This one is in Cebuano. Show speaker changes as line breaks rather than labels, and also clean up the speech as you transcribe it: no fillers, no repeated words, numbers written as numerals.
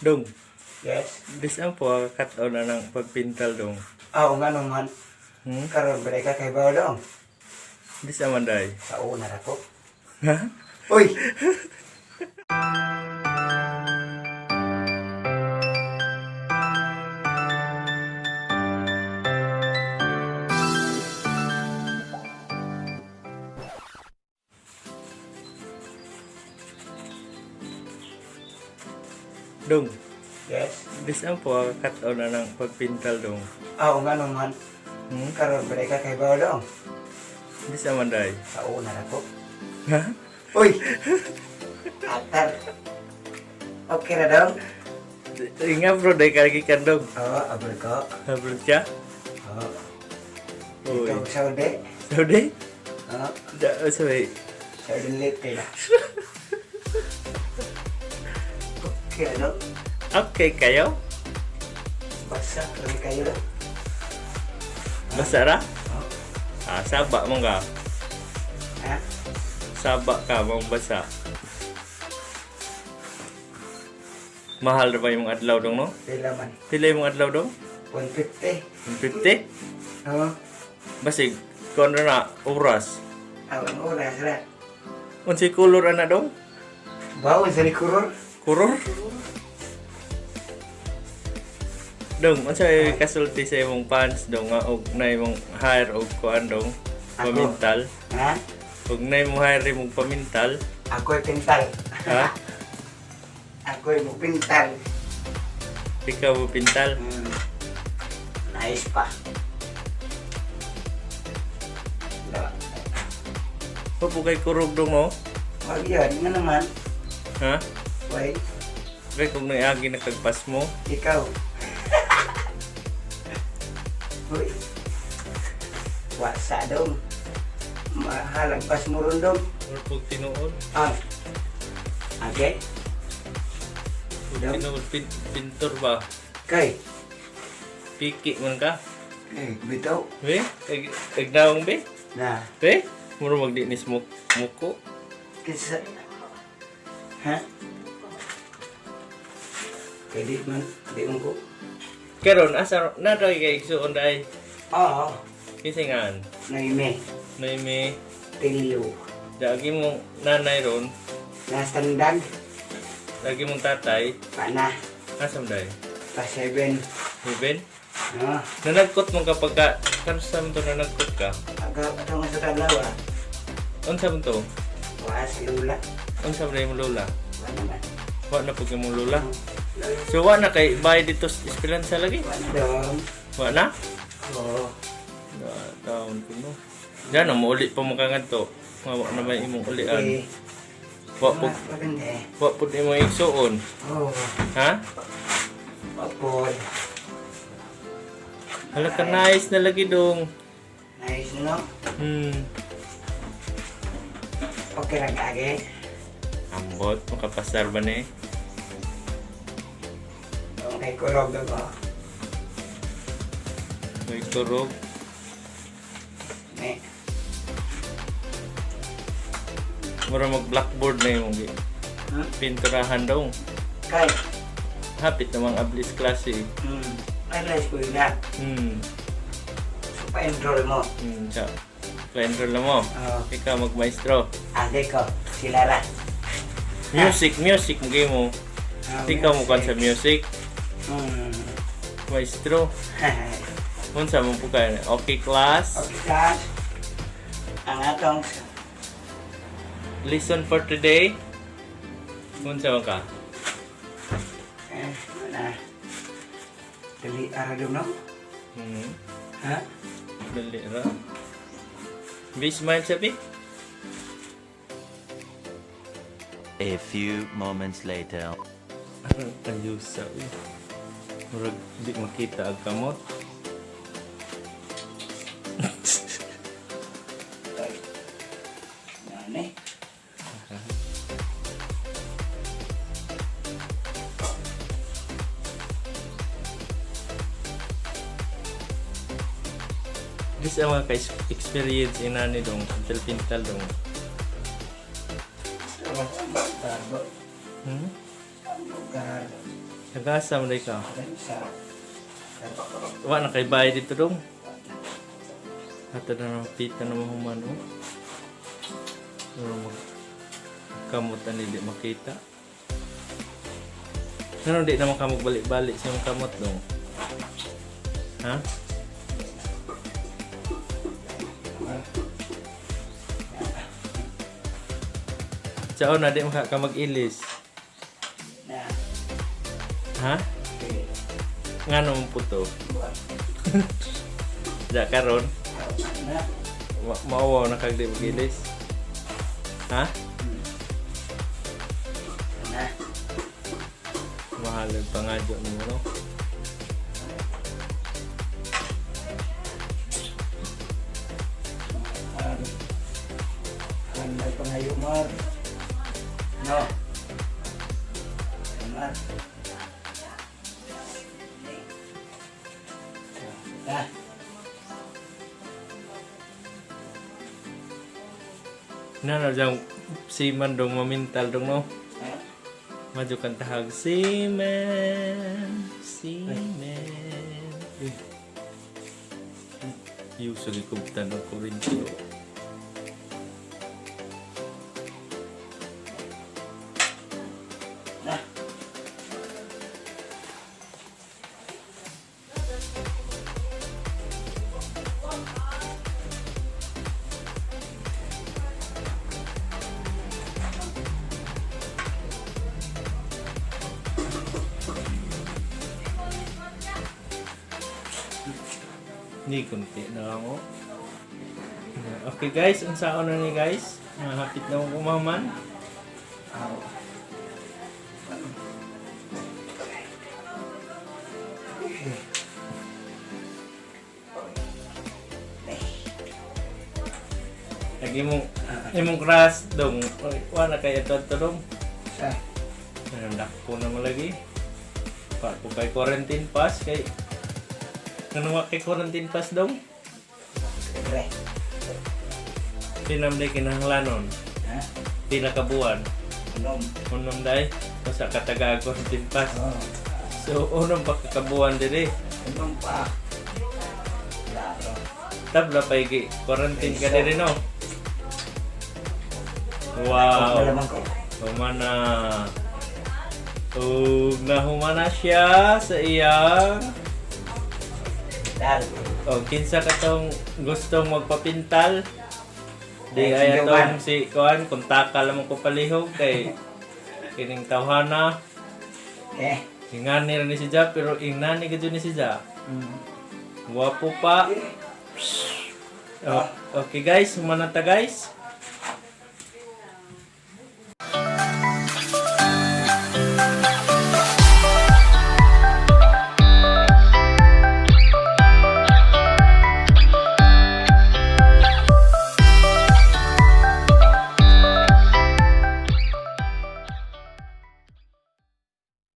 Dong,
Yes.
bisan po kat-on na ng pagpintal, dong.
Ah, nga naman.
Hmm?
Karon ba ka kay bawo dong?
Bisa man day.
Sa una ra ko.
Ha?
Uy.
Dong,
Yes.
bisan po kat-on na ng pagpintal, dong.
Ah, nga naman.
Hmm?
Karon ba ka kay bawo dong?
Bisa man day.
Sa una ra ko.
Ha?
Uy. Atar. Okay ra dong.
Inga bro, day ka gikan, dong.
Oh, abol ko.
Abro siya?
Oh.
Uy.
Ikaw Saudi.
Saudi?
Oh,
Da, sorry.
Saudi late na. Okay ra dong.
Okay kayo?
Basa rin kayo dong.
Basa ra?
Oh.
Ah, saba mo ka.
Ha?
Saba ka mong basa. Mahal ra ba yung adlaw, dong, no?
Pila man?
Pila yung adlaw, dong?
150.
50?
Oh.
Basig, kon ra na oras.
Ang oras ra.
Unsay color ana, dong?
Bawo sa likuror.
Kuror? Dong, unsay kasulti sa imong fans, dong, nga og na imong hire og kuan, dong?
Ako?
Pamintal.
Ha?
Og na imong hire imong pamintal.
Ako'y pintal.
Ha?
Ako'y mupintal.
Ikaw mo pintal.
Nice pa. Diba?
Wa po kay kurog, dong, no?
Wag yun, nga naman.
Ha?
Wait,
Kay kung naagi nakagpas mo.
Ikaw. Uy. Wasa dong. Mahalang pas mo ron dong.
Or pag tinuod.
Ah. Okay.
Pag
Dong.
tinuod pintor ba?
Kay.
Piki man ka.
Eh, bitaw.
Be? Ag naong be?
Na.
Be? Muro magdi ni smoke muko.
Kinsa. Ha? Kay di man, di man ko.
Karon asa na daw kay igsuon day.
Oo.
Kisingan.
Naime.
Naime.
Tilyo.
Dagi mong nanay ron,
Nastandag.
lagi mong tatay,
Pana.
asam day?
Pa 7.
Ruben?
No.
Nanagkot mo kapag ka, karon sa to nanagkot ka?
Aga ato nga sa kadlaw ah.
Unsa man to?
Wa si Lula.
Unsa man imong lola?
Wa naman.
Wa na pud imong lola. So wa na kay bay dito sa Esperanza lagi?
Wa na dong.
Wa na?
Oo.
Na taon ko no. Diyan mo uli pa mo ka ngadto. Nga wa na ba imong ulian?
Okay.
Wa pud
Maganda eh.
wa pud imong igsuon.
Oo.
Ha?
Wa pod.
Hala ka nice na lagi, dong.
Nice no? Okay lang kage.
Ambot makapasar ba ni?
Okay, kurog dong oh.
May turog.
Ne.
Mura mag blackboard na yung pinturahan dong.
Kay.
Hapit namang ablis klase eh.
Ay, nice ko yun na. So, pa-enroll mo.
Sa pa-enroll na mo.
Oo.
Ikaw magmaestro.
Ate ko, sila ra.
Music, music mo mo.
Ah,
Ikaw mo kan sa music. Maestro. Unsa mo po ka? Okay, class.
Okay, class. Ang atong
Lesson for today. Unsa man ka?
Eh, na. Dali ara dong no? Ha?
Dali ra. Be smile sabi.
A few moments later.
Ang ayusa uy. Murag di makita ang kamot.
Ay. Nani?
This ang mga ka-experience inani dong, pintal-pintal dong.
Garbo.
Hmm?
Lugar.
Nagasa mo ka.
Sa.
Wa na kay bayad dito dong. Ato na nang pita na mahuman oh. Pero mag kamot ani di makita. Ano di naman ka magbalik-balik sa imong kamot dong? Ha? Sao na di maka ka mag-ilis?
Na.
Ha?
Okay.
Ngano mong puto? Ja karon
Na.
Maawaw na kag di mag-ilis. Ha?
Na.
Mahal ang pangadyo nimo no.
Ang may pangayo mar. No. Mar. Na.
Nana jang seaman dong mamintal dong no.
Ha?
Maju kan tahag seaman, seaman. Yung sa gikubtan ng kurintyo.
Na.
Ni kunti na lang oh. Okay guys, unsaon na ni guys? Hapit na akong kumaman.
Aw.
Lagi mong imong crush dong. Wala kay ato ato dong.
Sa.
Ano dako na mo lagi. Pa ko kay quarantine pass kay Ano wa kay quarantine pass dong?
Re.
Pinam day kinahanglanon.
Ha?
Pila ka buwan.
Unom.
Unom day usa ka taga quarantine pass.
Oh.
So unom pa ka kabuwan diri.
Unom pa. Klaro.
Tabla pa igi quarantine ka diri no. Wow.
Malamang ko.
Humana. Ug nahumana siya sa iyang
Dal.
O kinsa katong gustong magpapintal. Di
Ay,
ay
si
atong si kuan kontaka lamang ko palihog kay kining tawhana
Eh.
ingani ra ni si Ja pero ingani gid ni si Ja. Gwapo pa. Oh, okay guys, humana ta guys.